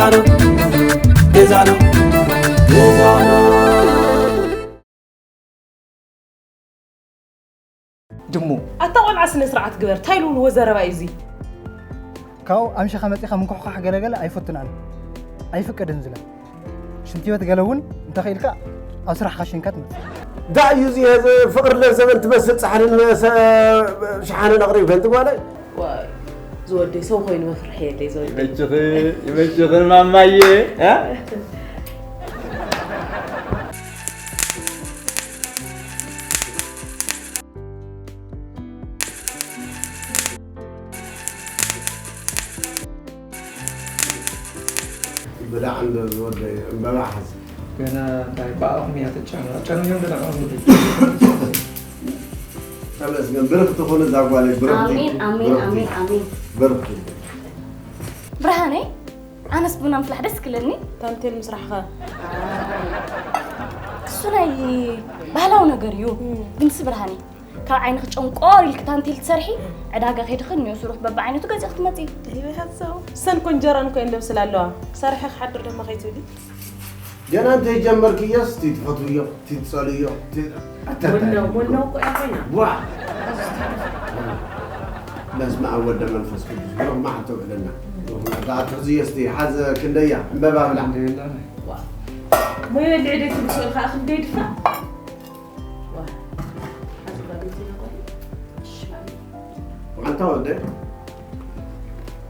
ገዛኖ ገዛኖ ድሙ ኣታ ቆልዓ ስነ ስርዓት ግበር። ታይ ልብልዎ ዘረባ እዩ እዚ? ካብኡ ኣምሽኻ መጺኻ ምንኩሕኳሕ ገለገለ ኣይፈቱን ኣነ። ኣይፍቀድን ዝለ። ሽንቲ ቤት ገለ እውን እንተኽኢልካ ኣብ ስራሕኻ ሽንካ ትመጽእ። ዳእዩ እዚ ፍቕሪ ለዘበን ትመስል ጻሕልን ሸሓንን ኣቕሪብከ እንት ጓለይ። ዋይ ዝወደይ ሰው ኮይኑ መፍርሒ የለይ ዝወደይ። ይመችኺ ይመችኽን ማማዬ። እ? ብላዕ እንዶ ዝወደይ ዕምበባ ሓዝ። ገና እንታይ ብኣኹም እያ ትጨኑ ኣጨኑ እዮም ገና ብኣኹም ተመስገን ብርኽቲ ኾነ እዛ ጓለይ ብርኽቲ ኣሜን ኣሜን ኣሜን ኣሜን ብርኽቲ ብርሃነይ ኣነስ ቡና ምፍላሕ ደስ ክለኒ ታንቴል ምስራሕ ኸ እሱ ናይ ባህላዊ ነገር እዩ ግንስ ብርሃነይ ካብ ዓይንኺ ጨንቆር ኢልኪ ታንቴል ትሰርሒ ዕዳጋ ከይድኺ እኒኦ ስሩሕ በብዓይነቱ ገዚእኺ ትመፂ። ይበሃት ሰው ሰንኮ እንጀራን እኮ የለን ስለ ኣለዋ ሰርሐ ክሓድር ደማ ከይትብሊ ገና እንተይጀመርክዮስ እቲ ትፈትውዮ እቲ ትፀልዮ እቲ ኣታ- ወነው ወነው እኮ እያ ኮይና ዋ በስመ ኣብ ወወልድ ወመንፈስ ቅዱስ ብሩኽ መዓልቲ ውዕለና ብሩኽ መዓልቲ ኣትሕዝዮ እስቲ ሓዘ ክንደያ ዕምበባ ብላ ሞየ ልዕሊ ትብሶ ኢልካ ክንደይ ድፋ ኣንታ ወደ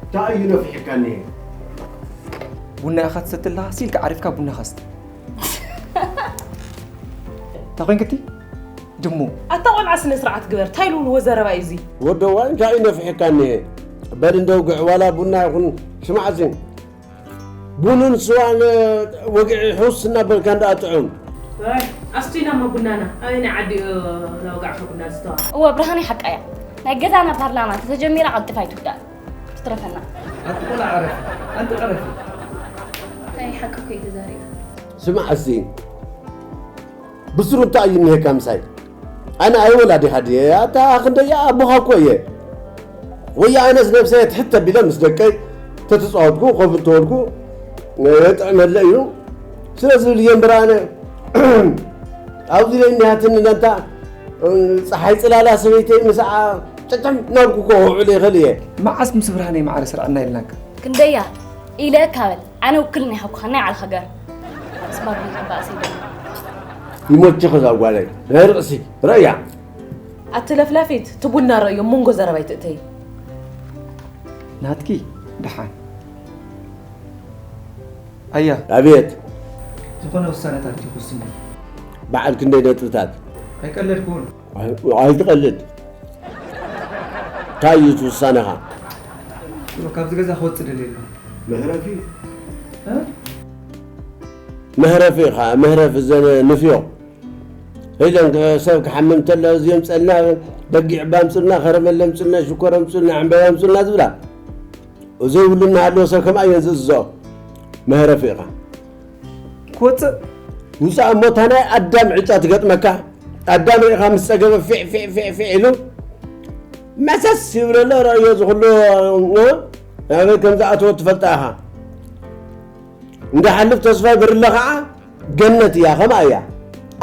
እንታይ እዩ ነፊሕካ እኒሄ ቡና ኢኻ ትሰቲ ኣለኻ ሲልካ ዓሪፍካ ቡናኻ ስተ እንታይ ኮይንክቲ ድሙ ኣታ ቆልዓ ስነ ስርዓት ግበር ታይ ልብልዎ ዘረባ እዩ እዚ ወደዋ እንታይ እዩ ነፊሕካ እኒሄ በል እንደው ግዕ ዋላ ቡና ይኹን ሽማዕሲ ቡንን ስዋን ወግዒ ሕውስ እናበልካ እንዳኣ ጥዑም። ኣስቲና እሞ ቡናና ኣበየናይ ዓዲ እዩ ናወጋዕካ ቡና ዝተዋ? እወ ብርሃነይ ሓቃ እያ ናይ ገዛና ፓርላማ እንተተጀሚራ ቀልጢፋ ኣይትውዳእን ትትረፈና። ኣቲ ቆልዓ ዕረፊ ኣንቲ ዕረፊ። ናይ ሓቂ እኮ እዩ ተዛሪባ። ስማዕ እስቲ ብስሩ እንታይ እዩ እኒሀካ ምሳይ? ኣነ ኣይወላዲኻ ድየ ኣታ ክንደያ ኣቦኻ እኮ እየ ወያ ኣነስ ነብሰየ ትሕት ኣቢለ ምስ ደቀይ ተተፃወትኩ ኮፍ እንተበልኩ ጥዕመለ እዩ ስለ ዝብል እየ እምበር ኣነ ኣብዚ ለይ እኒሃትኒ ነንታ ፀሓይ ፅላላ ሰበይተይ ምስዓ ጨጨም ናብኩ ከውዕል ይኽእል እየ መዓስ ምስ ብርሃነይ ማዕረ ስርዕና ኢልናካ ክንደያ ኢለ እካ በል ኣነ ውክልና ይሃብኩኻ ናይ ዓልኻ ገር ስባብ ይግባእ ሰይደ ይሞችኽ እዛ ጓለይ ናይ ርእሲ ረእያ ኣቲ ለፍላፊት ትቡና ረእዮ መንጎ ዘረባይ ትእተይ ናትኪ ደሓን ኣያ ኣቤት ዝኾነ ውሳነታት ይኹስኒ በዓል ክንደይ ነጥብታት ኣይቀለድኩን ኣይትቐልድ እንታይ እዩ እቲ ውሳነኻ ካብዚ ገዛ ክወፅእ ደልየ ኣለኹ መህረፊ መህረፊ ኢኻ መህረፊ ዘነ ንፍዮ ሄደን ሰብ ክሓምም ተሎ እዚ የምፀልና በጊዕ እባ ምፁልና ከረመለ ምፁልና ሽኮር ምፁልና ዕምበባ ምፁልና ዝብላ ዘይብሉ እናሃለወ ሰብ ከምኣ እየን ዝእዝዞ መህረፊ ኢኻ ክወፅእ ውፃእ እሞ እታ ናይ ኣዳም ዕጫ ትገጥመካ ኣዳም ርኢኻ ምስ ፀገበ ፊዕ ፊዕ ፊዕ ፊዕ ኢሉ መሰስ ይብለሎ ረእዮ ዝኽሉ ናበይ ከም ዝኣተወ ትፈልጣ ኢኻ እንዳሓልፍ ተስፋይ ብርለ ከዓ ገነት እያ ከምኣ እያ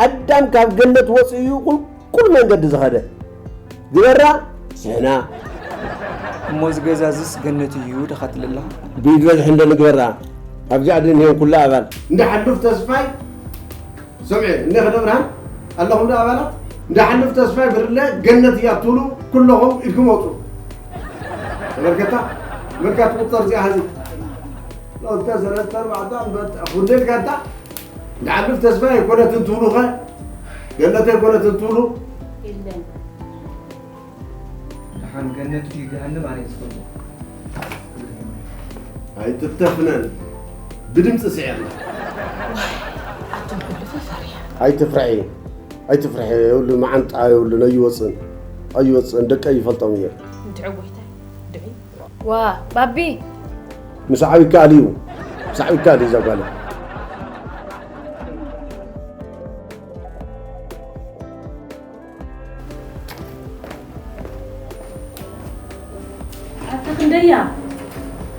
ኣዳም ካብ ገነት ወፂኡ እዩ ቁልቁል መንገዲ ዝኸደ ግበራ ስሕና እሞ እዚ ገዛ እዝስ ገነት እዩ ድኻ ትብል ኣለኻ ብኢድ በዝሒ እንዶ ንግበራ ኣብዚኣ ድንሄን ኩላ ኣባል እንዳሓልፍ ተስፋይ ስምዒ እነ ክደብርሃን ኣለኹም ዶ ኣባላት እንዳሓልፍ ተስፋይ ብርለ ገነት እያ ትብሉ ኩለኹም ኢድኩም ኣውፁ ተመልከታ መልካ ትቁፀር እዚኣ ሀዚ ክልተ ሰለስተ ኣርባዕተ ኣንበጣ ኩንደልካ እንታ ንዓብር ተስፋ ኣይኮነትን ትብሉኸ ገነት ኣይኮነትን ትብሉ የለን ደሓን ገነት ድዩ ገሃነም ኣነ ዝፈልጦ ኣይትተፍነን ብድምፂ ስዒርና ኣቱም ሕሉፈ ፈሪያ ኣይትፍርሒ ኣይትፍርሒ የብሉ መዓንጣ የብሉን ኣይወፅን ኣይወፅን ደቀይ ይፈልጦም እየ እንድዒ ጎይታይ ድዒ ዋ ባቢ ምስዓብ ይከኣል እዩ ምስዓብ ይከኣል እዩ እዛ ጓለ ኣታ ክንደያ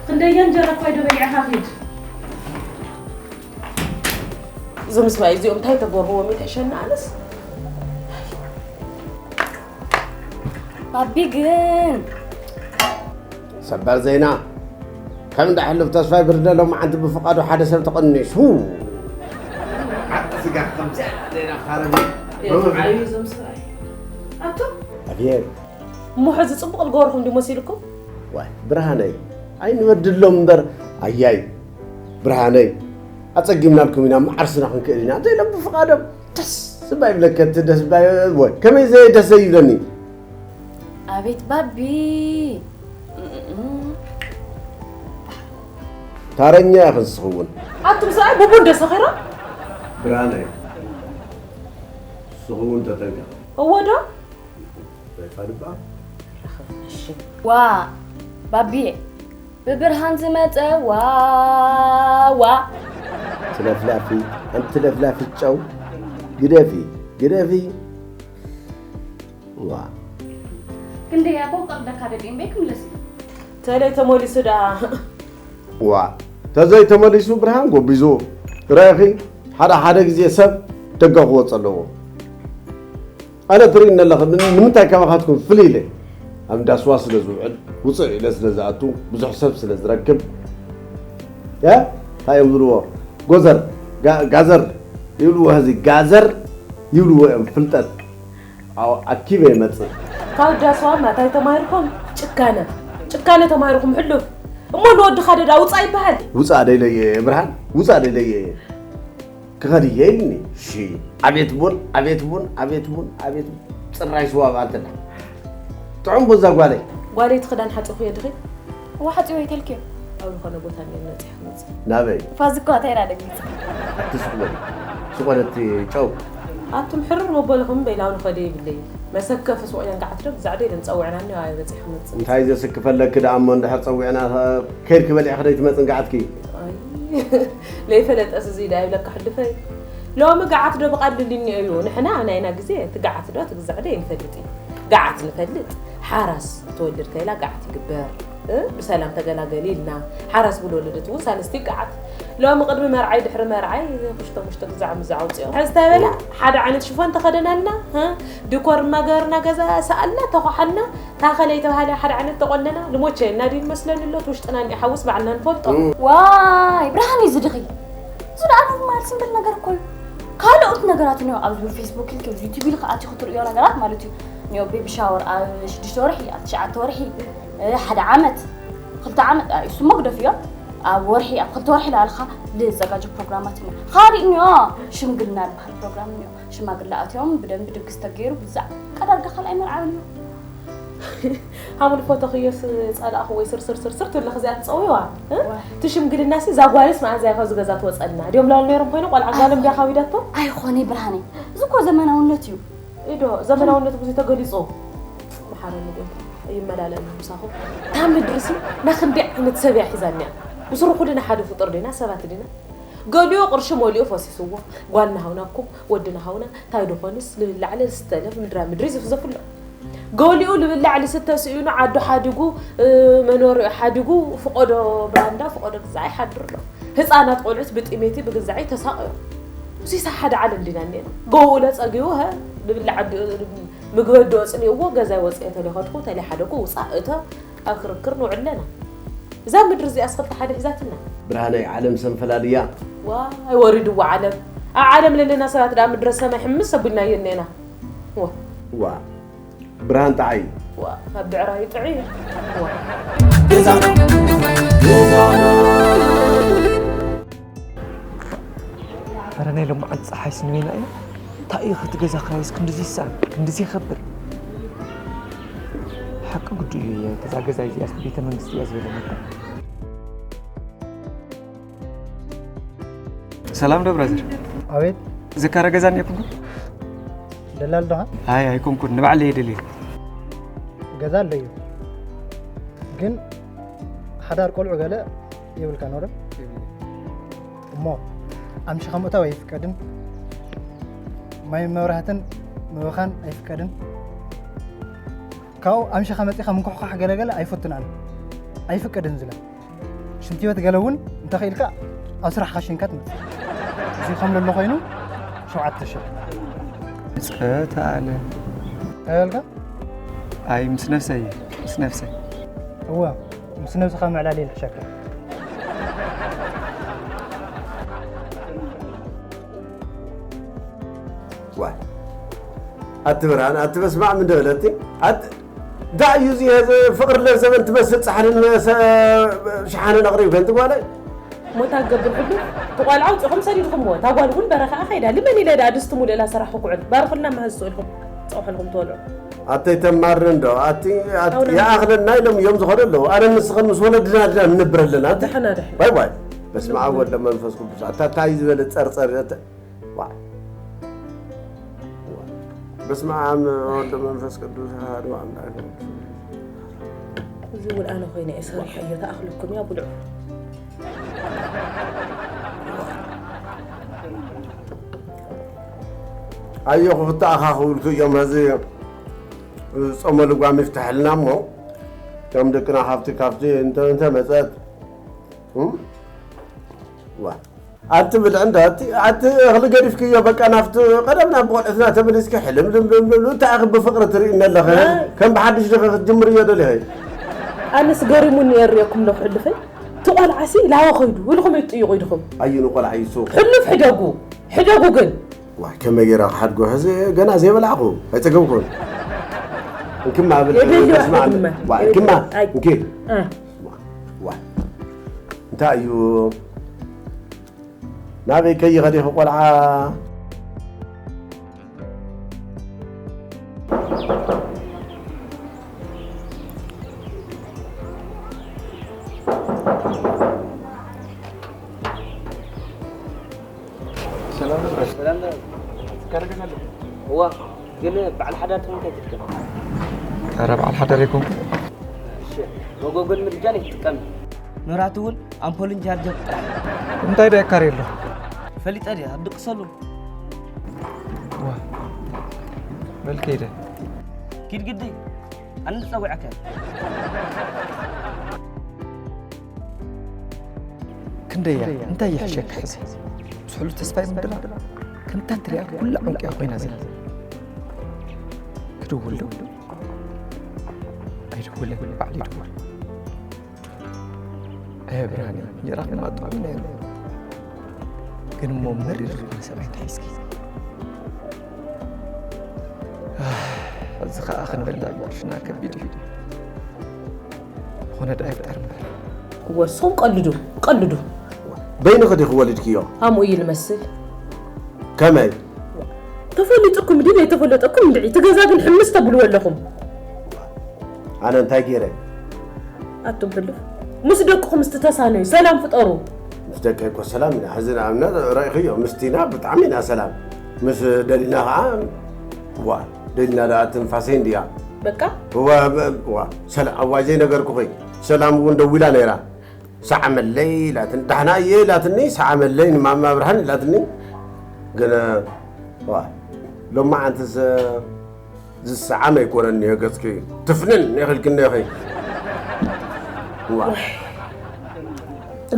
ክንደያ እንጀራ እኳ ዶ በሊዕኻ ኺድ እዞም ሰብኣይ እዚኦም እንታይ ተገርህዎም ይትሕሸኒ ኣነስ። ባቢ ግን ሰበር ዜና። ከም እንዳሕልፍ ተስፋይ ብርደ ሎማዓንቲ ብፍቓዱ ሓደ ሰብ ተቐኒሱ። ሓቂ ስጋ ከምዚኣ ዜና ካረብ የጥዓዩ እዞም ሰብኣይ። ኣቶ ኣብየት እሞ ሕዚ ፅቡቕ ዝገበርኹም ድዩ መሲልኩም? ዋይ ብርሃነይ ኣይንበድሎም እምበር ኣያይ ብርሃነይ ኣፀጊምናልኩም ኢና እሞ ዓርስና ክንክእል ኢና እንተ ኢሎም ብፍቓዶም ደስ እባ ይብለከ እቲ ደስ እባ ወይ ከመይ ዘየ ደስ ዘይብለኒ ኣቤት ባቢ ታረኛ ኢኽን ስኽውን ኣቱም ሰብኣይ ብቡን ዶ ሰኺሮም? ብርሃነይ ስኽውን ተጠንቀቕ እዎ ዶ? ዘይፋድባ ዋ ባቢየ ብብርሃን ዝመፀ ዋ ዋ ትለፍላፊ ኣንቲ ለፍላፊ ጨው ግደፊ ግደፊ ዋ ክንደይ ኣቦ ቀቕደካ ደዲም በይ ክምለስ እዩ ተለይ ተመሊሱ ደኣ ዋ ተዘይ ተመሊሱ ብርሃን ጎቢዙ ረእኺ ሓደ ሓደ ግዜ ሰብ ደገ ክወፅ ኣለዎ ኣነ ትርኢ ኣለኸ ንምንታይ ካባኻትኩም ፍልይ ኢለ ኣብ እንዳስዋ ስለ ዝውዕል ውፅእ ኢለ ስለ ዝኣቱ ብዙሕ ሰብ ስለ ዝረክብ ያ እንታይ እዮም ዝብልዎ ጎዘር ጋ- ጋዘር ይብልዎ ህዚ ጋዘር ይብልዎ እዮም ፍልጠት ኣው- ኣኪበ ይመፅእ ካብ ዳስዋ ማታይ ተማሂርኩም ጭካነ ጭካነ ተማሂርኩም ሕሉፍ እሞ ንወድኻ ደዳ ውፃእ ይበሃል ውፃእ ደይለየ ብርሃን ውፃእ ደይለየ ክኸድ እየ ኢልኒ ሺ ኣቤት ቡን ኣቤት ቡን ኣቤት ቡን ኣቤት ቡን ፅራይ ስዋ በኣልትና ጥዑም ቡን ዛጓለይ ጓለይቲ ክዳን ሓፂኹ የድኺ ዋሓፂ ወይ ተልክዮ ኣብ ዝኾነ ቦታ እኒኦ መፂሕ ክመፅእ ናበይ ፋዚ እኮ እንታይ ኢና ደጊፅ ኣትስኩ በል ዝኾነ እቲ ጨው ኣቱም ሕርር መበልኹም በይላው ንኸደ ይብለይ መሰከፊ ስቆያን ገዓት ዶ ብዛዕደ ኢለን ፀውዕናኒ ኣየ በፂሕ ክመፅእ እንታይ ዘስክፈለኪ ደኣ እሞ እንድሕር ፀዊዕና ከይድኪ በሊዕኪ ደይትመፅን ገዓትኪ ለይፈለጠስ እዚ ዳ ይብለካ ሕልፈይ ሎሚ ገዓት ዶ ብቐሊል እኒኦ እዩ ንሕና ናይና ግዜ እቲ ገዓት ዶ ትግዛዕ ዶ ይንፈልጥ እዩ ገዓት ንፈልጥ ሓራስ ክትወልድ ከይላ ገዓት ይግበር ብሰላም ተገላገሊ ኢልና ሓራስ ብልወለደት እውን ሳለስቲ ገዓት ሎሚ ቅድሚ መርዓይ ድሕሪ መርዓይ ኩሽተ ሙሽተ ግዛዕ ምዛዕ ኣውፅኦ ሕዝተበላ ሓደ ዓይነት ሽፎን ተኸደናልና ዲኮር እናገበርና ገዛ ሰኣልና ተኳሓልና ታኸለ የተባሃለ ሓደ ዓይነት ተቆነና ልሞቸ እና ድዩ መስለኒ ኣሎ ትውሽጥና እንዲ ሓውስ ባዕልና ንፈልጦ ዋይ ብርሃን እዩ ዝድኺ እዚ ደኣ ኖርማል ሲምፕል ነገር እኮ እዩ ካልኦት ነገራት እኒኦ ኣብዚ ፌስቡክ ኢልክ ዩቱብ ኢልክ ኣትዩ ክትርእዮ ነገራት ማለት እዩ እኒኦ ቤቢ ሻወር ኣብ ሽዱሽተ ወርሒ ኣብ ትሽዓተ ወርሒ ሓደ ዓመት ክልተ ዓመት እሱ ሞ ግደፍዮ ኣብ ወርሒ ኣብ ክልተ ወርሒ ላልካ ልዘጋጀ ፕሮግራማት እኒኦ ካልእ እኒኦ ሽምግልና ዝበሃል ፕሮግራም እኒኦ ሽማግለ ኣትዮም ብደንቢ ድግስ ተገይሩ ብዛዕ ቀዳርጋ ካልኣይ መርዓዊ እኒኦ ሓሙድ ፎቶ ክዮስ ጸላእኹ ወይ ስርስር ስርስር ትብለኽ እዚኣ ትጸውይዋ እቲ ሽምግልና ሲ እዛ ጓልስ መዓዝ እያ ካብዚ ገዛ ትወጸልና ድዮም ላሉ ነይሮም ኮይኑ ቆልዓ ጓሎም ድያ ካዊዳቶ ኣይኾነ ብርሃነይ እዚ እኮ ዘመናውነት እዩ ኢዶ ዘመናውነት ብዙ ተገሊጹ መሓረኒ ጎይታ ይመላለኒ ምሳኹ እታ ምድሪ ሲ ናክንደይ ዓይነት ሰብ እያ ሒዛኒያ ብስሩ ኩልና ሓደ ፍጡር ዲና ሰባት ዲና ገሊኡ ቅርሺ መሊኡ ፈሲስዎ ጓልና ሃውናኩም ወድና ሃውና ታይ ድኾንስ ልብላዕ ለዝስተለ ብምድራ ምድሪ ዝፍዘፍሎ ገሊኡ ልብላዕ ልስተ ስኢኑ ዓዱ ሓዲጉ መኖሪኡ ሓዲጉ ፍቆዶ ብራንዳ ፍቆዶ ግዛዕ ይሓድር ኣሎ ህፃናት ቆልዑት ብጥሜቲ ብግዛዕ ተሳቅዮ እዚሳ ሓደ ዓለም ዲና እኒአና ገውኡ ለፀጊቡ ሀ ልብላዕ ምግበዶ ኣፅልእዎ ገዛይ ወፅአ ተለኸድኩ ተለይ ሓደኩ ውፃእ እተ ኣብ ክርክር ንውዕል ኣለና እዛ ምድሪ እዚኣ ስኽልተ ሓደ ሒዛትና ብርሃነይ ዓለም ሰንፈላል እያ ዋይ ወሪድዎ ዓለም ኣብ ዓለም ለለና ሰባት ደኣ ምድረ ሰማይ ሕምስ ኣቢልናዮ እኔና ዋ ዋ ብርሃን ጠዓይ ዋ ካብ ብዕራይ ጥዑይ ዋ ኣረ ናይ ሎማዓንቲ ፀሓይ ስንበይና እያ እንታይ እዩ ከቲ ገዛ ክራይስ ክንድዚ ይሰኣን ክንድዚ ይኸብር ሓቂ ግዱ እዩ እየ እዛ ገዛ እዚኣስ ቤተ መንግስቲ እያ ዝበለ ነበር ሰላም ዶ ብራዘር ኣቤት ዝካረ ገዛ እኒኩም ደላል ዶኻ ኣይ ኣይኮንኩን ንባዕለ እየ ደልየ ገዛ ኣለዩ ግን ሓዳር ቆልዑ ገለ የብልካ ኖረ እሞ ኣምሽኻ ምእታው ኣይፍቀድን ማይ መብራህትን ምብኻን ኣይፍቀድን ካብኡ ኣምሽኻ መፂኻ ምንኩሕኳሕ ገለገለ ኣይፈቱን ኣነ ኣይፍቀድን ዝለ ሽንቲ ቤት ገለ እውን እንተኽኢልካ ኣብ ስራሕኻ ሽንካ ትመፅእ እዚ ከም ዘሎ ኮይኑ ሸውዓተ ሽሕ። ጸታ ኣለ። እንታይ በልካ? ኣይ፣ ምስ ነፍሰይ፣ ምስ ነፍሰይ። እወ፣ ምስ ነብስኻ ምዕላል ይልሕሸካ። ዋ። ኣቲ ብርሃን፣ ኣቲ በስማዕ ምን ደበለቲ? ኣቲ ዳዩ እዚ ፍቅር ለዘበን ትመስል ጻሕልን ሸሓንን ኣቕሪብ ከንቲ ጓለይ። ሞታ ገብር ሕሉፍ ትቋልዓ ውፅኹም ሰዲድኹምዎ እታ ጓል እውን በረኻ ከይዳ ልመን ኢለ ዳ ድስቲ ሙልእላ ሰራሕኩ ኩዕል ባርኹልና መሃዝ ስእልኩም ፀውሐልኩም ትበልዑ ኣተይ ተማርን ዶ ኣቲ ኣቲ ኣውና። ይኣኽለና ኢሎም እዮም ዝኾነ ኣለዉ ኣነ ንስኽን ምስ ወለድና ድና ንነብር ኣለና ኣቲ ደሕና ደሕና ባይ ባይ በስመ ኣብ ወልደ መንፈስ ቅዱስ ኣታ ታይ ዝበለ ጸርጸር ኣተ ዋይ በስመ ኣብ ወልደ መንፈስ ቅዱስ ኣሐዱ ኣምላክ እዚ እውን ኣነ ኮይነ እየ ሰሪሐዮ ተኣኽለኩም እያ ብልዑ ኣየኹ ክተኣኻኽብልኩ እዮም ሀዚ ዝፀመ ልጓም ይፍትሐልና እሞ ከም ደቅና ካብቲ ካብቲ እንተ እንተ መፀት እም? ዋ ኣቲ ብልዕ እንዳ ኣቲ ኣቲ እኽሊ ገዲፍክዮ በቃ ናብቲ ቀደም ናብ ቆልዕትና ተመሊስኪ ሕልም ልምልምልም እንታይ ኢኺ ብፍቅሪ ትርእኒ ኣለኸ ከም ብሓድሽ ዲኸ ክትጅምርዮ ደሊኸ ኣነስ ገሪሙኒ እየ ርእየኩም ኣለኹ ሕልፈይ እቲ ቆልዓሲ ላበ ኸይዱ ኢልኹም ኣይትጥይቑ ኢድኹም ኣዩኑ ቆልዓ ይሱ ሕሉፍ ሕደጉ ሕደጉ ግን ዋይ ከመይ ገይረ ክሓድጎ ሕዚ ገና ዘይበላዕኹ ኣይፀገብኩን እንክማ ብል የደሊ ስማ ዋሕድማ ዋይ እንክማ እንኪ ዋይ እንታይ እዩ ናበይ ከይኸደ ይኸ ቆልዓ እዋ ግን በዓል ሓዳር ትኾንካ ይትጥቀም ኧረ በዓል ሓዳር ኣይኮንኩ መጎጎን ምድጃን ይትጥቀም መብራህቲ እውን ኣምፖልን ቻርጀር ጥራሕ እንታይ ዶ የካር የሎ ፈሊጠ ድየ ኣብ ድቅሰሉ ዋ በልከይደ ኪድ ግዲ ኣነ ዝፀውዐከ ክንደያ እንታይ ይሕሸካ ሕዚ ስሕሉ ተስፋይ ምድላ ከምታ ትሪኣ ኩላ ዕንቅያ ኮይና ዘላ ክድውል ዶ ኣይድውልን ባዕሉ ይድውል ኣየ ብርሃን ይራኽብና ጥዑም ነይሩ ግን እሞ መሪር ዝኾነ ሰብኣይ እንታይ እስኪ እዚ ከዓ ክንበላ ቅርሽና ከቢድ እዩ ዝኾነ ደኣ ይፍጠር እምበር ወሶም ቀልዱ ቀልዱ በይንኺ ዲኺ ወሊድክዮ ከምኡ እዩ ዝመስል ከመይ ተፈሊጥኩም ድዩ ዘይተፈለጠኩም እንድዒ እቲ ገዛ ግን ሕምስ ተብልዎ ኣለኹም ኣነ እንታይ ገይረ ኣቱም ሕሉፍ ምስ ደቅኹም ምስትተሳነዩ ሰላም ፍጠሩ ምስ ደቀይ እኮ ሰላም ኢና ሕዚ ንኣብነት ረኢኽዮ ምስቲና ብጣዕሚ ኢና ሰላም ምስ ደሊና ከዓ ዋ ደሊና ደኣ ትንፋሰይ እንድያ በቃ ዋ ሰላም እዋ ዘይነገርኩኺ ሰላም እውን ደዊላ ነይራ ሰዓመለይ ኢላትኒ ዳሕና እየ ኢላትኒ ሰዓመለይ ንማማ ብርሃን ኢላትኒ ግን ዋ ሎማዓንትስ ዝሰዓም ኣይኮነን እኒሆ ገፅኪ ትፍንን ኢኽልክኒ ኢኺ ዋ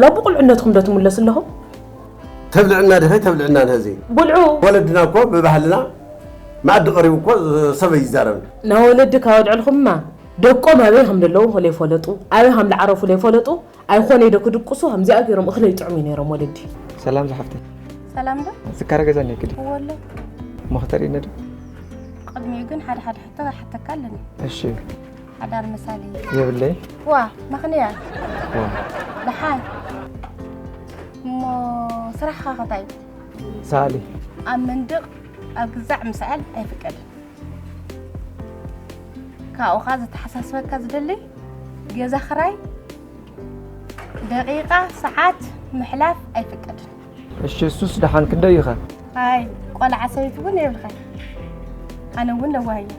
ሎሚ ቁልዕነትኩም ዶ ትምለሱ ኣለኹም ተብልዕና ድኸ ተብልዕና ንህዚ ብልዑ ወለድና እኮ ብባህልና መኣዲ ቀሪቡ እኮ ሰብ ኣይዛረብን ናይ ወለዲ ካብ ኣድዕልኹምማ ደቆም ኣበይ ከም ዘለዉ ከለይፈለጡ ኣበይ ከም ዝዓረፉ ለይፈለጡ ኣይኮነ ኢዶ ክድቅሱ ከምዚኣ ገይሮም እኽለ ይጥዕሙ ነይሮም ወለዲ ሰላም ዝሓፍተይ ሰላም ዶ ዝካረ ገዛ እኒኦ ክዲ እወሎ እሞ ክተርእየኒ ዶ ቅድሚኡ ግን ሓደ ሓደ ሕቶ ክሓተካ ኣለኒ እሺ ሓዳር መሳሊ የብለይ ዋ ምኽንያት ዋ ደሓን እሞ ስራሕኻ ከታይ እዩ ሰኣሊ ኣብ መንድቕ ኣብ ግዛዕ ምስኣል ኣይፍቀድን ካብኡኻ ዘተሓሳስበካ ዝደሊ ገዛ ክራይ ደቂቓ ሰዓት ምሕላፍ ኣይፍቀድን እሺ እሱስ ደሓን ክንደይ ኢኻ ኣይ ቆልዓ ሰበይቲ እውን የብልኻይ ኣነ እውን ለዋህ እየ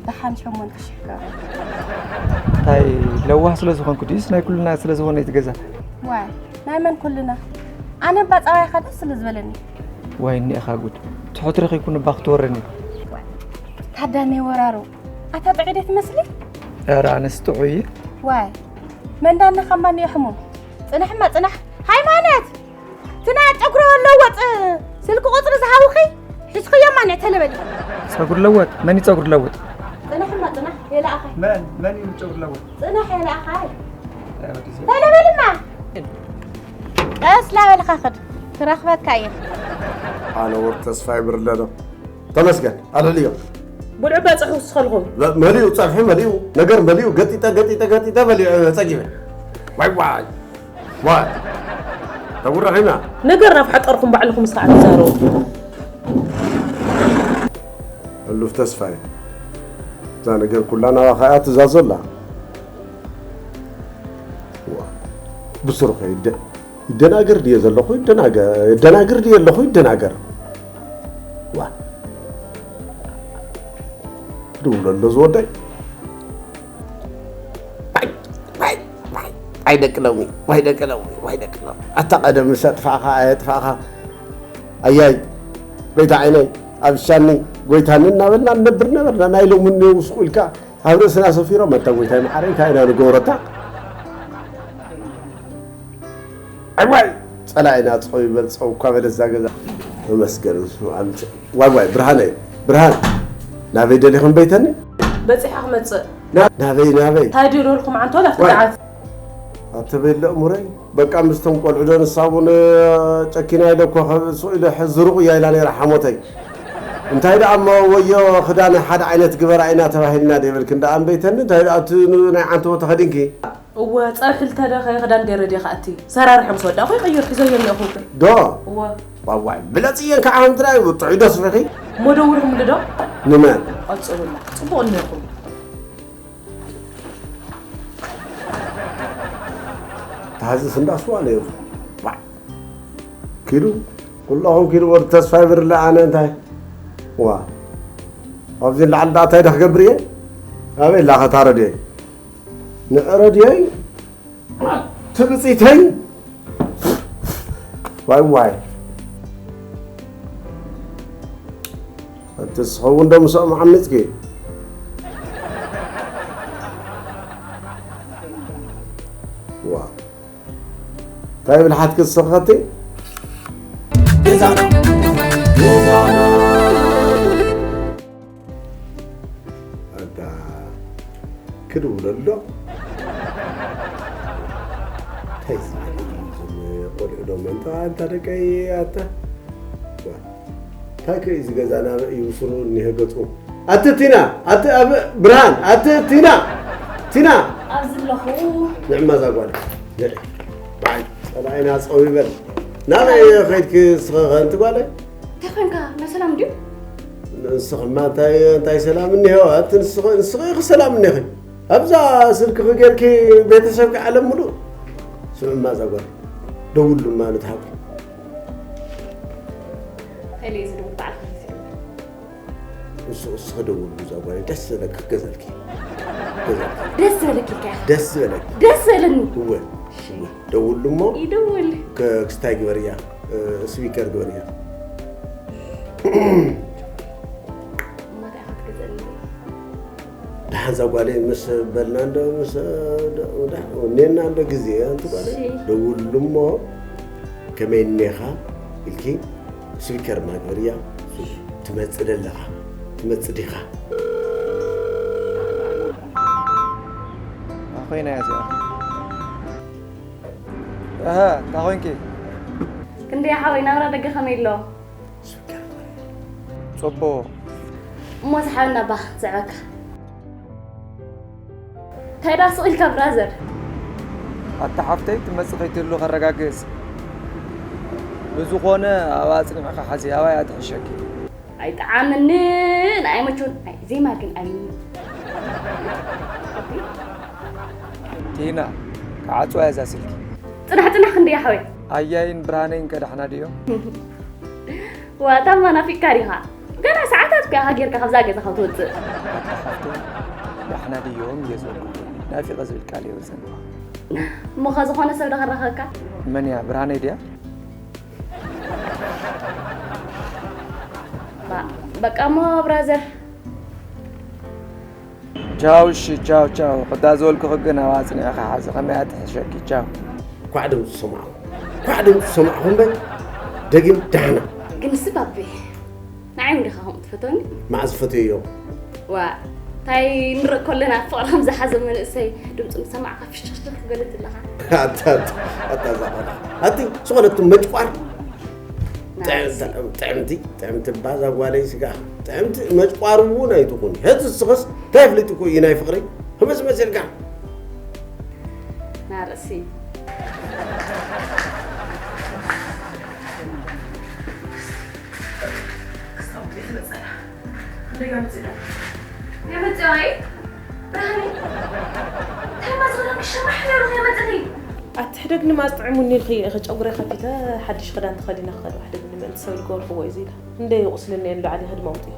ደሓን ሸሞንተ ሽሕ ገብረ እንታይ ለዋህ ስለ ዝኾንኩ ድዩስ ናይ ኩልና ስለ ዝኾነ እቲ ገዛ ዋይ ናይ መን ኩልና ኣነ ባፃዋይኻ ደስ ስለ ዝበለኒ ዋይ እኒኤኻ ጉድ ትሑት ረኺብኩ ንባ ክትወረኒ ታዳነይ ወራሩ ኣታ ጥዑይ ደ ትመስሊ ኧረ ኣነስ ጥዑይ እየ ዋይ መንዳና ካማ ንዮ ሕሙም ፅናሕማ ፅናሕ ሃይማኖት ትናይ ጨጉሪ ለወጥ ስልኪ ቁፅሪ ዝሃቡኺ ሒዝክዮ ማንዕ ተለበሊ። ፀጉሪ ለወጥ? መን እዩ ፀጉሪ ለወጥ? ፅናሕማ ፅናሕ የለኣኸ መን መን እዩ ፀጉሪ ለወጥ? ፅናሕ የለኣኸ ተለበልማ። ቀስ ላበልካ ኽድ ትረኽበካ እየ። ኣነ ወር ተስፋ ይብርለ ዶ ተመስገን ኣለልዮ። ብልዑ በፅሑ ስኸልኹም። መሊኡ ፀብሒ መሊኡ ነገር መሊኡ ገጢጠ ገጢጠ ገጢጠ በሊዑ ፀጊበ። ዋይ ዋይ ዋይ ተጉረኺና። ነገር ናብ ሓጠርኩም ባዕልኹም ስኻዕ ትዛረቡ። ህሉፍ ተስፋዬ እዛ ነገር ኩላ ናባኻ እያ ትዛዞ ኣላ። ዋ፣ ብስሩ ከይደ ይደናገር ድየ ዘለኹ ይደናገር ይደናገር ድየ ኣለኹ ይደናገር። ዋ፣ ድውሎ ኣሎ ዝወደይ። ዋይ ደቂ ሎሚ ዋይ ደቂ ሎሚ ዋይ ደቂ ሎሚ ኣታ ቀደም ምስ ኣጥፋእኻ ኣየጥፋእኻ ኣያይ ጎይታ ዓይነይ ኣብሻኒ ጎይታኒ እናበልና ንነብር ነበርና። ናይ ሎሚ እኒኦ ውስቁ ኢልካ ኣብ ርእስና ሰፊሮም ኣታ ጎይታይ መሓረይ እንታይ ኢና ንገብረታ። ኣዋይ ጸላኢና ጸው ይበል ጸው እኳ በለ እዛ ገዛ። ተመስገን ምስ ኣምጽ ዋይ ዋይ ብርሃነይ ብርሃን ናበይ ደሊኹም በይተኒ በፂሓ ክመፅእ ናበይ ናበይ እንታይ ድልልኩም ዓንቶላ ክትዓት ኣተበይለ እሙረይ በቃ ምስቶም ቆልዑ ዶ ንሳቡን ጨኪና ኢለ እኮ ከብእሱ ኢለ ዝሩቕ እያ ኢላ ነይራ ሓሞተይ እንታይ ደኣ እሞ ወዮ ክዳን ሓደ ዓይነት ግበራ ኢና ተባሂልና ደይበልክን ደኣ እምበይተኒ እንታይ ደኣ እቲ ናይ ዓንቶ ተኸዲንኪ እወ ፀብሒ ልተደኸ ክዳን ገይረ ድየ ክኣቲ ሰራርሖም ሰወዳ ኮይ ቀይር ሒዘዮ እኒኦኹ ዶ እወ ዋዋይ ብለፅየን ከዓ ምትራይ ውጥዑ ደስፍኺ እሞ ደውልኹምሉ ዶ ንመን ቀፅሉላ ፅቡቕ እኒኦኹም ታዝስ እንዳስዋ ነይሩ ኪዱ ኩላኹም ኪዱ ወዲ ተስፋ ይብርለ ኣነ እንታይ ዋ ኣብዚ ላዓሊ ዳኣ እንታይ ዳ ክገብር እየ ኣበይ ላኸታ ረድየ ንዕረድየይ ትብፅተይ ዋይ ዋይ እቲ ዝኸውን ዶ ምስኦም ዓሚፅኪ ዋ እንታይ ብልሓትኪ ዝሰኸቲ ኣታ ክድውሎ ኣሎ እንታይ ዝብል እዩ እዞም ቆልዑ ዶ መንታ ኣንታ ደቀይ ኣታ እንታይ ከ እዚ ገዛ ናበይ እዩ ስሩ እኒሀ ገፁ ኣቲ ቲና ኣቲ ኣብ ብርሃን ኣቲ ቲና ቲና ኣብዚ ኣለኹ ንዕማ እዛ ጓል ንዕ በዓል ፀላኢና ፀው ይበል ናበይ ከይድኪ ስኸኸ እንቲ ጓለይ እንታይ ኮንካ ናይ ሰላም ድዩ ንስኽማ እንታይ እንታይ ሰላም እኒሄዋ እቲ ንስኺ ንስኺ ኢኺ ሰላም እኒኺ ኣብዛ ስልክኺ ጌርኪ ቤተሰብኪ ዓለም ሙሉእ ስምዕማ እዛ ጓል ደውሉማ ንትሃቁ ተለይ ዝድውል በዓልካ ሒዘ ንሱ እስኺ ደውሉ እዛ ጓል ደስ ዝበለኪ ክገዘልኪ ደስ ዝበለኪ ኢልካ ኢኻ ደስ ዝበለኪ ደስ ዝበለኒ እወ ደውሉ እሞ ይደውል ክስታይ ግበርያ ስፒከር ግበርያ እሞ እንታይ ኢኻ ትገዝአኒ ደሓን እዛ ጓለይ ምስ በልና እንዶ ምስ ወኔና እንዶ ግዜ ኣንቲ ጓለይ እሺ። ደውሉ እሞ ከመይ እኔኻ ኢልኪ ስፒከር ማግበርያ ትመጽእ ደለኻ ትመጽእ ዲኻ ኣኾይና እያ እዚኣ። እሀ፣ እንታይ ኾይንኪ? ክንደይ ሓወይ ናብራ ደገ ከመይ ኣሎ ጽቡቕ። እሞ ዝሓወና ባ ዘዕበካ እንታይ ዳ ስቕ ኢልካ ብራዘር ኣታ ሓፍተይ ትመጽእ ከይትህሉ ከረጋግጽ። ብዝኾነ ኣብ ኣጽኒዕኻ ሓዚ ኣባይ ኣትሕሸኪ። ኣይጠዓመንን ኣይመችውን ኣይ ዜማ ግን ኣይ ቲና፣ ክዓጽዋ እያ እዛ ስልኪ። ጽናሕ ጽናሕ ክንደይ ሓወይ ኣያይን ብርሃነይን ከ ዳሕና ድዮም? ዋታማ ናፊቅካ ዲኻ ገና ሰዓታት እኮ ኢኻ ጌርካ ካብዛ ገዛ ካብ ትወፅእ ኣታ ሓፍተይ ዳሕና ድዮም እየ ዝበልኩ ናፊቐ ዝብል ቃል የብዝን እሞ ከ ዝኾነ ሰብ ዶ ከራኸብካ መን እያ ብርሃነይ ድያ በቃ እሞ ብራዘር ቻው እሺ ቻው ቻው ክዳ ዝበልኩኺ ግን ኣብ ኣፅኒዕኻ ሓዚ ከመይ ኣትሕሸኪ ቻው ኳዕ ድምፂ ሰማዕኹ ኳዕ ድምፂ ሰማዕኹ እምበር ደጊም ደሓና። ግን ንስ ባቢ ንዓይ እውን ዲኻ ከምኡ ትፈትወኒ? መዓዝ ፈትየዮ? ዋ እንታይ ንርኢ ከለና ፍቕሮም ዝሓዘ መንእሰይ ድምፁ ምሰማዕካ ፍሽኽሽኽ ትበልት ኣለኻ። ኣታ ኣታ ኣታ እዛ ቆልዓ ኣቲ ዝኾነቱ መጭቋር ጥዕምቲ ጥዕምቲ ባዛ ጓለይ ስጋ ጥዕምቲ መጭቋር እውን ኣይትኹን። ሕዚ እስኽስ እንታይ ኣፍሊጥኩ እዩ ናይ ፍቕሪ? ክምስ መሲልካ ናርእሲ ክስታውት ቤት መጸና ክንደይ ጋር መጽና የመጽዋይ ብርሃኒ እንታይ ማዝረም ክሸማሕ ነሩ የመጽኒ ኣቲ ሕደግ ንማዝ ጥዕሙኒ ኢልኺ ኢኺ ጨጉረ ከፊተ ሓድሽ ክዳን ተኸዲነ ክኸድ ሕደግ ንምእንቲ ሰብ ዝገብርኽዎ እዩ ዚላ እንደ ይቑስልኒ እየ ንላዕሊ ክድመውጥ እዩ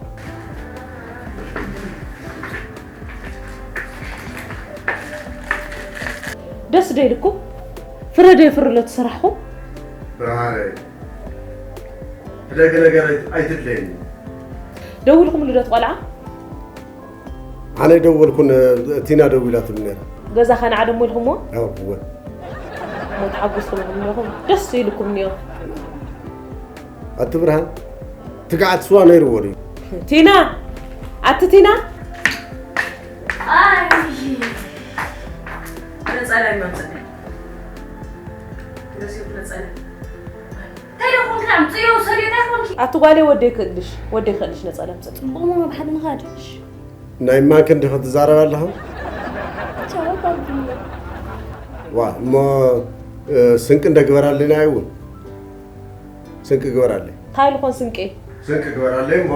ደስ ዶ ኢልኩም ፍረ ዶ የፍርሎ ትስራሕኹም ብርሃነ ሕደግ ነገር ኣይትድለየኒ ደውልኩም ልደት ቆልዓ ኣነ ደወልኩን ቲና ደዊላትሉ ነራ ገዛ ከነዓደሞ ኢልኩምዎ ያወ ሞት ሓጎስኩም ኢኹም ኢኹም ደስ ኢልኩም እኒኦ ኣቲ ብርሃን ትግዓት ስዋ ነይርዎ ድዩ ቲና ኣቲ ቲና ነጸላ ይመምጸኒ ረሲት ነጸላ እንታይ ደኹም ክዳምፅዮ ሰልዮ እንታይ ኾንኪ ኣቲ ጓሌ ወደይ ክእልሽ ወደይ ክእልሽ ነጸላ ምጸጥ ፅቡቕ መማ ብሓደ ንኻድሽ ናይ ማን ክንዲ ክትዛረብ ኣለኻ ዋ እሞ ስንቂ እንደግበራልና እውን ስንቂ ግበራለይ እንታይ ልኾን ስንቄ ስንቂ ግበራለይ እሞ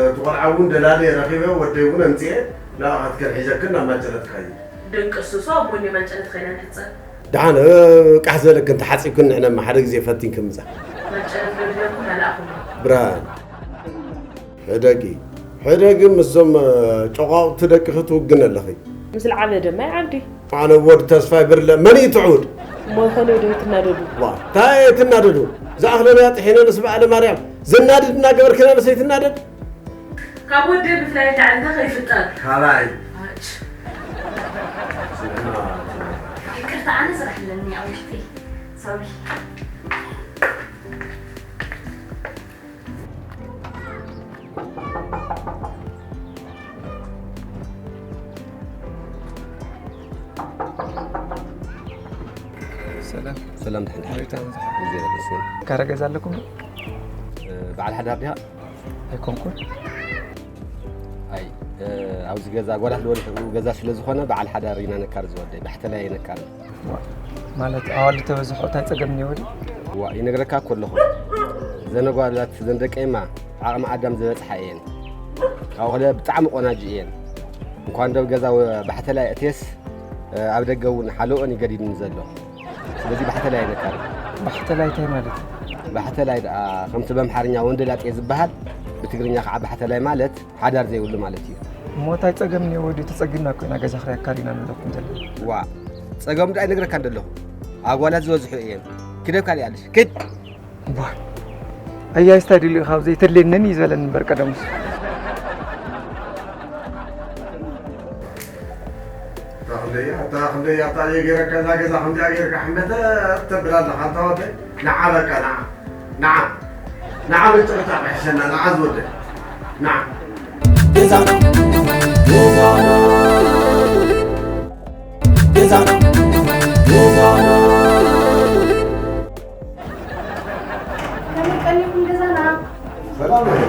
እቲ ቆልዓ እውን ደላለ ረኺበ ወደይ እውን ኣምፅኤ ንኣኻትከን ሒዘክን ናብ ማጨለት ካይድ ደንቀሱ ሰው ኣቦኒ ማጨለት ኸይዳ ንሕፀብ ደሓን ቃሕ ዘለክን ተሓፂብክን ንዕነማ ሓደ ግዜ ፈቲን ክምዛ ማጨለት ገድለኩም ኣላእኹም ብርሃን ሕደጊ ሕደጊ ምስዞም ጨቋቑቲ ደቅኺ ትውግን ኣለኺ ምስ ልዓበ ደማይ ዓዲ ኣነ ወድ ተስፋይ ብርለ መን እዩ ትዕውድ እሞ ይኾነ ዶ ይትናደዱ ዋ እንታይ ትናደዱ ዝኣኽለናያ ጥሒነ ንስበኣለ ማርያም ዘናድድ እናገበርክና ንሰይትናደድ ካብ ወደ ብፍላይ ዳዕልታ ከይፍጠር ካባይ ይቅርታ ኣነ ስራሕ ኣለኒ ኣብ ውሽጢ ሶሪ ሰላም ሰላም ድሕን ድሓን መሬት ኣበዛ ግዜ ለበስን ካረ ገዛ ኣለኩም ዶ በዓል ሓዳር ዲኻ ኣይኮንኩን ኣይ ኣብዚ ገዛ ጓላት ዝበዝሕኡ ገዛ ስለ ዝኾነ በዓል ሓዳር ኢና ነካር ዝወደይ ባሕተላይ ነካር ማለት ኣዋልድ ተበዝሖ እንታይ ፀገም እኒኦ ድዩ ዋ ይነግረካ እኮ ኣለኹ ዘን ጓላት ዘን ደቀይማ ዓቕሚ ኣዳም ዝበፅሓ እየን ካብኡ ከለ ብጣዕሚ ቆናጁ እየን እንኳን ደብ ገዛ ባሕተላይ እቴስ ኣብ ደገ እውን ሓለኦን ይገዲድኒ ዘሎ ስለዚ ባሕተላይ ነካር ባሕተላይ እንታይ ማለት እዩ ባሕተላይ ደኣ ከምቲ በምሓርኛ ወንደላጤ ዝበሃል ብትግርኛ ከዓ ባሕተላይ ማለት ሓዳር ዘይብሉ ማለት እዩ እሞ እንታይ ፀገም እኒኦ ወዲ ተፀጊምና ኮይና ገዛ ክራይ ኣካሪና ንብለኩም ዘለና ዋ ፀገም ደኣ ይነግረካ እንደለኹ ኣጓላት ዝበዝሑ እየን ክደብ ካልእ ኣለሽ ክድ ዋ ኣያይስታ ድልዩ ካብ ዘይተድልየነን እዩ ዝበለኒ እምበር ቀደሙስ እታ ክንደያ እታ ክንደያ እታ እየ ገይረካ እዛ ገዛ ከምዚኣ ገይርካ ሕመተ ተብል ኣለኻ እንታ ወደ ንዓ በቃ ንዓ ንዓ ንዓ ምጭቕጫቕ ይሕሸና ንዓ ዝወደ ንዓ ገዛና ገዛና ገዛና ገዛና ከመይ ቀኒኹም ገዛና ሰላም እዩ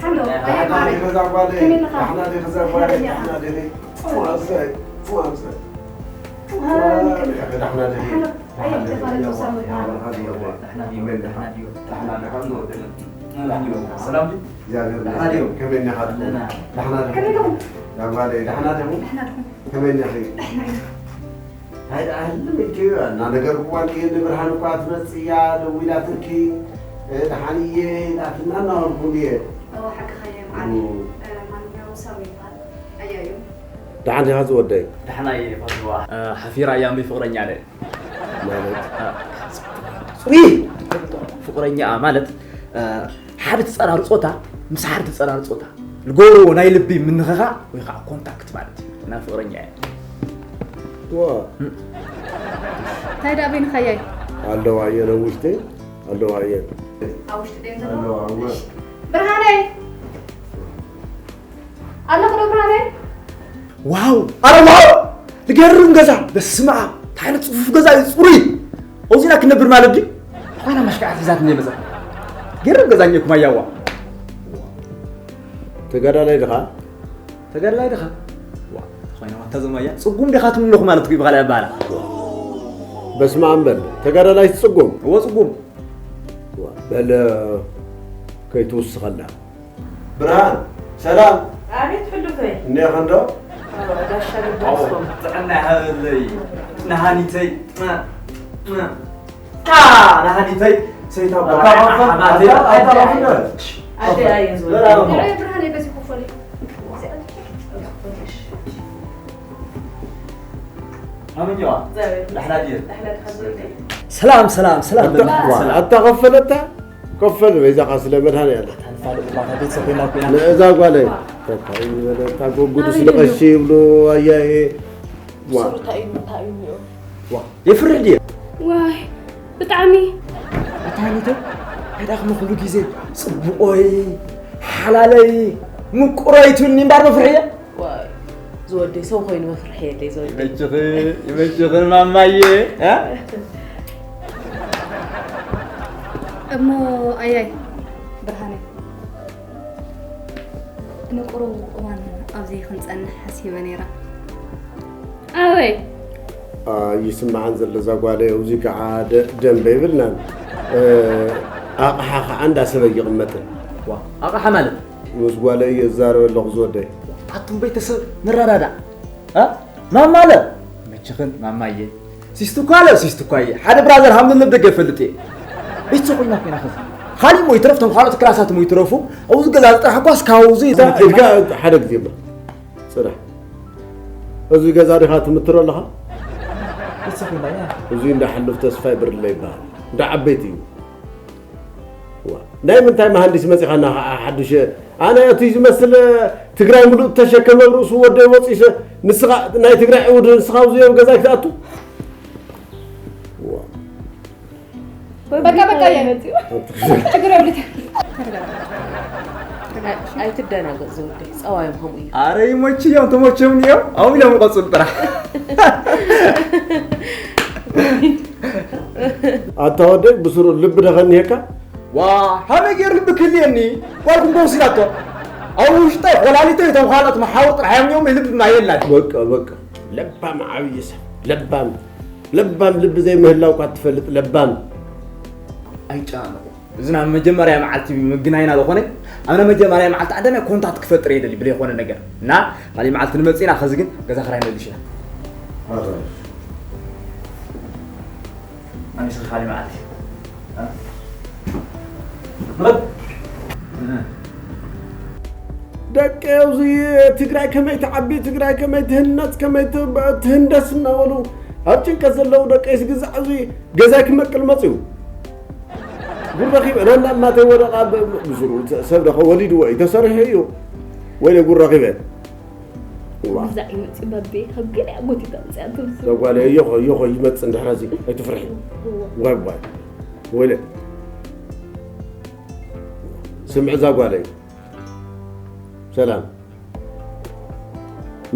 ሓሎ ኣየ ዳሕና ማሪ ዲኺ እዛ ጓለይ ከመይ ኣለኻ ዳሕና ዲኺ እዛ ጓለይ ዳሕና ዲኺ እዋንሰይ እዋንሰይ ዳሕና ዲኺ ሓሎ ኣየ ተፋለጡ ሳሙት ዳሕና ዲኺ ዳሕና ዲኺ ሰላም እግዚኣብሔር ይመስገን ከመይ እኒኻ ዳሕና ዲኺ ከመይ ኢኹም እዛ ጓለይ ዳሕና ዲኹም ደሕና ዲኹም ከመይ እኒኺ ደሕና ኢና እንታይ ደኣ ህልም ኢልኪ እናነገርኩዋ እንድየ ንብርሃን እኳ ትመጽእ እያ ደዊላትልኪ እ፣ ደሓን እየ ኢላትና እናበልኩ እንድየ እዎ ሓቅኻ እየ መዓሪ ማንኛውም ሰብ ይበሃል ኣያዩ ደሓን ዲኻ ዝወደይ ደሕና እየ ፈትዋ ሓፊራ እያ እምበይ ፍቕረኛ ኣለ ማለት ፍቕረኛ ማለት ሓደ ትፀራር ፆታ ምስ ሓደ ትፀራር ፆታ ልገብርዎ ናይ ልቢ ምንኸኻ ወይ ከዓ ኮንታክት ማለት እዩ እና ፍቕረኛ እያ ዋ እንታይ ደኣ በይንኻያይ ኣለዋ እየን ኣብ ውሽጠይ ኣለዋ እየን። ኣብ ውሽጢ ደን ዘሎ ኣለዋ እወ። ብርሃነይ ኣለኹ ዶ ብርሃነይ? ዋው! ኣረ ዋው! ዝገርም ገዛ! በስመ ኣብ! እንታይ ዓይነት ጽፉፍ ገዛ እዩ ጽሩይ! ኣብዚና ክነብር ማለት ድዩ? ኮይና መሽቃዕት ሒዛትኒ መዛ። ገርም ገዛ እኒኦኩም ኣያዋ። ተጋዳላይ ድኻ? ተጋዳላይ ድኻ? ዋ፣ ኮይና ዋታ ዘማያ ጽጉም ዲኻ ትምለኹ ማለት እዩ ብኻልእ ኣባህላ። በስመ ኣብ በል። ተጋዳላይ ትጽጉም። እወ ጽጉም። ዋ፣ በል ከይትውስኸላ። ብርሃን ሰላም። ኣቤት ሕሉፈይ። እኒኣ ኸንዶ? ጋሻ ግደስኩም። ጥዕና ይሃበለይ ንሃኒተይ። ታ ንሃኒተይ ሰይታ ኣቦካ ሓማተይ። ኣደ ኣየ ዝበለ። ብርሃን በዚ ኮፈለይ። ኣመኛዋ ዳሕላ ድየ? ዳሕላ ድኻ ዝበለ። ሰላም ሰላም ሰላም። ኣታ ከፈለታ ከፈል በይዛኻ ስለ መድሃን ያለ ታንፋል ባታ ቤተሰብ ኮይና ኮይና ነዛ ጓለይ ተታይ ዝበለታ ጎጉዱ ስለ ቀሺ ይብሉ ኣያዬ ዋ ዋ የፍርህ ድየ? ዋይ ብጣዕሚ ኣታ ሃኒተ ኣዳኽመ ኩሉ ግዜ ጽቡቆይ ሓላለይ ምቁረይ ትብልኒ እምበር መፍርሕየ ዋይ ዝወደይ ሰው ኮይኑ መፍርሒ የለይ ዝወደይ። ይመችኽን ይመችኽን ማማዬ። እ? እሞ ኣያይ ብርሃነይ ንቁሩብ እዋን ኣብዚ ክንጸንሕ ሓሲበ ነይረ። ኣበይ? ይስምዓን ዘሎ እዛ ጓለይ ኣብዚ ከዓ ደ- ደንበ ይብልናን እ፣ ኣቕሓ ከዓ እንዳሰበ ይቕመጥን ዋ ኣቕሓ ማለት ምስ ጓለይ እየ ዝዛረበ ኣለኹ ዝወደይ ኣቱም ቤተሰብ ንረዳዳእ እ? ማማለ መችኽን ማማየ ሲስቱኳለ ሲስቱኳየ ሓደ ብራዘር ሃምልል ደገ ይፈልጥ እየ ቤተሰብ ኮይና ኮይና ከዚ ካሊእ ሞ ይትረፍ ቶም ካልኦት ክላሳት ሞ ይትረፉ ኣብዚ ገዛ ዝጥራሕ እኳ እስካውዚ ኢልካ ሓደ ግዜ እማ ፅናሕ እዚ ገዛ ዲኻ ትምትሮ ኣለኻ ቤተሰብ ኮይና እያ እዚ እንዳ ሓሉፍ ተስፋይ ብርለ ይበሃል እንዳ ዓበይቲ እዩ ዋ፣ ናይ ምንታይ መሃንዲስ መፂኻና ከዓ ሓዱሽ ኣነ እቲ ዝመስል ትግራይ ሙሉእ ተሸከመ ርእሱ ወደ ወፂሰ ንስኻ ናይ ትግራይ ዕውድ ንስኻ ኣብዚ ገዛ ክትኣቱ በቃ በቃ እየ ችግር የብልት ኣይትደናገጽ ዝወደይ ጸዋዮም ከምኡ እዩ። ኣረ ይሞች እዮም ተሞቸምኒ እዮም ኣው ኢሎም ይቐፅሉ ጥራሕ ኣታ ወደይ ብስሩ ልቢ ደኸኒየካ ዋ ሃመይ ገይሩ ልቢ ክህልየኒ ጓልኩም ከወሲዳቶ ኣብ ውሽጠይ ኮላሊተይ እቶም ካልኦት መሓውር ጥራሕ እዮም እዮም ልቢ ማየላ በቃ በቃ ለባም ዓብዪ ሰብ ለባም ለባም ልቢ ዘይምህላው እኳ ትፈልጥ ለባም ኣይጨናነቁ እዚ ናብ መጀመርያ መዓልቲ ምግናይና ዝኾነ ኣብ ናይ መጀመርያ መዓልቲ ኣዳምያ ኮንታክት ክፈጥር የደሊ ብለይኮነ ነገር እና ካሊእ መዓልቲ ንመፅእና ከዚ ግን ገዛ ክራይ መልሽ ኢና ኣሚስኺ ካሊእ መዓልቲ ደቂ ኣብዚ ትግራይ ከመይ ትዓቢ ትግራይ ከመይ ትህነፅ ከመይ ትህንደስ እናበሉ ኣብ ጭንቀት ዘለዉ ደቂ ስግዛዕ እዚ ገዛይ ክመቅል መፅኡ ጉድ ረኺበ ናንዳ እናተይ ወደቓ ብስሩ ሰብ ደኸ ወሊድዎ እዩ ተሰሪሑ እዩ ወይለ ጉድ ረኺበ ግዛዕ ይመፅእ ባቤ ካብ ገሊኣ ጎቲታ ምፅኣ ትምስል ጓለ እዮኸ እዮኸ ይመፅእ እንድሕር እዚ ኣይትፍርሒ ዋይ ዋይ ወይለ ስምዕ እዛ ጓለይ ሰላም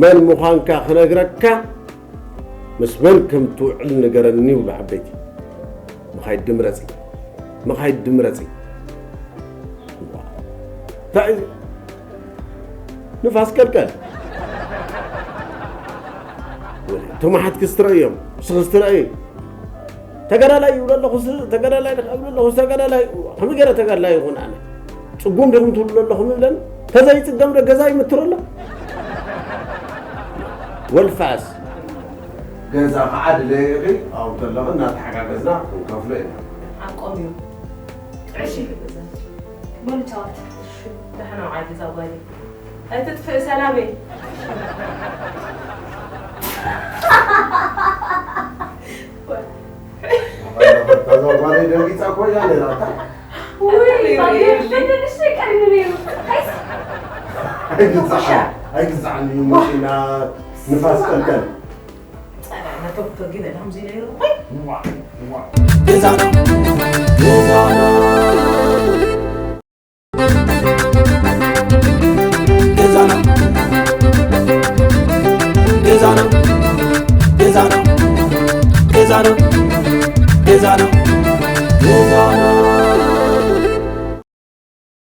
መን ምዃንካ ክነግረካ ምስ መን ከም ትውዕል ንገረኒ ይብሉ ዓበይቲ መኻይድ ድምረፂ መኻይድ ድምረፂ እንታይ ንፋስ ቀልቀል ተማሓትኪ ስትረእዮም ስኽ ስትረእዩ ተጋዳላይ ይብሎ ኣለኹ ተጋዳላይ ድካ ይብሎ ኣለኹ ተጋዳላይ ከመይ ገይረ ተጋዳላይ ይኹን ኣነ ፅጉም ዲኹም ትብሉ ኣለኹም ይብለን ተዘይፅገም ዶ ገዛ ይምትሩ ኣሎ ወልፋስ ገዛ ከዓ ድለየ ኢኺ ኣብኡ ከለኺ እናተሓጋገዝና ክንከፍሎ ኢና ሓቆም እዩ ጥዑሽ እዩ ገዛ በሉ ቻዋት ደሕና ውዓል ገዛ ጓለይ ኣይትጥፍእ ሰላመይ እዛ ጓለይ ደንጊፃ እኮ እያ ነይራታ ኣይግዛዕን እዩ መኪና ንፋስ ቀልቀል ዶክተር ግን ዳምዚ ነይሩ ገዛ ገዛ ገዛ ነው